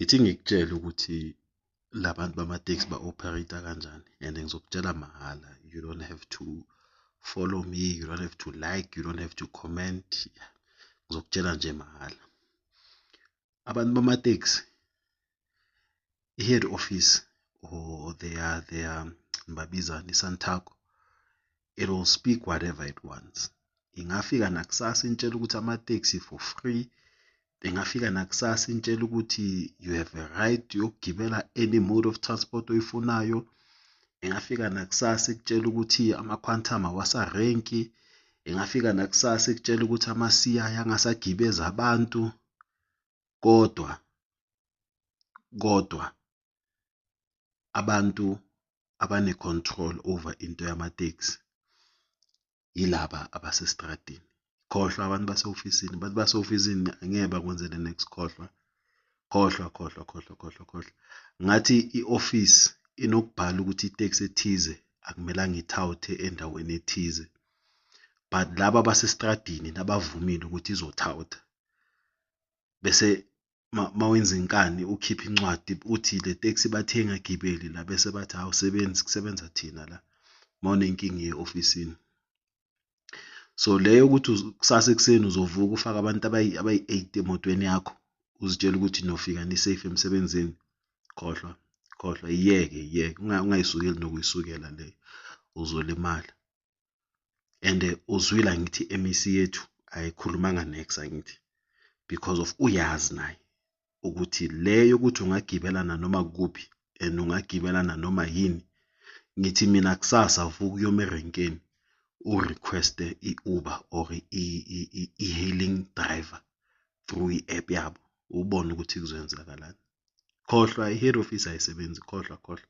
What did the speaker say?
Ithi ngikutshele ukuthi labantu bamatekisi ba-operate-a kanjani and ngizokutshela mahhala, you don't have to follow me, you don't have to like, you don't have to comment, ngizokutshela nje mahhala. Abantu bamatekisi, i-head office or their nibabizani, i-Santaco, it will speak whatever it wants. Ingafika nakusasa initshela ukuthi amatekisi for free, ingafika nakusasa initshela ukuthi you have a right yokugibela any mode of transport oyifunayo, ingafika nakusasa ikutshela ukuthi ama-Quantum awasarenki, ingafika nakusasa ikutshela ukuthi ama-CI angasagibezi abantu, kodwa abantu abane-control over into yamatekisi yilaba abasestradini. Khohlwa abantu base-ofisini, abantu base-ofisini angeke bakwenzele niks, khohlwa, khohlwa, khohlwa, khohlwa, khohlwa, khohlwa. Ngathi i-office inokubhala ukuthi iteksi ethize akumelanga ithawuthe endaweni ethize, but laba abasestradini nabavumile ukuthi izothawutha, bese mawenza inkani ukhiphe incwadi uthi le teksi bathe ingagibeli la, bese bathi awusebenzi, kusebenza thina la, mawunenkinga iye e-ofisini. So leyo ukuthi kusasa ekuseni uzovuka ufake abantu abayi-8 emotweni yakho, uzitshela ukuthi nofika ni-safe emsebenzini, khohlwa, khohlwa, iyeke, iyeke, ungayisukeli nokuyisukela leyo, uzolimala. And uzwile angithi i-MEC yethu ayikhulumanga niks angithi, because of uyazi naye ukuthi le yokuthi ungagibela nanoma kukuphi and ungagibela nanoma yini. Ngithi mina kusasa vuka uyoma erenkeni u-request-e i-Uber or i-hailing driver through i-app yabo, ubone ukuthi kuzoyenzakalani. Khohlwa, i-head office ayisebenzi, khohlwa, khohlwa.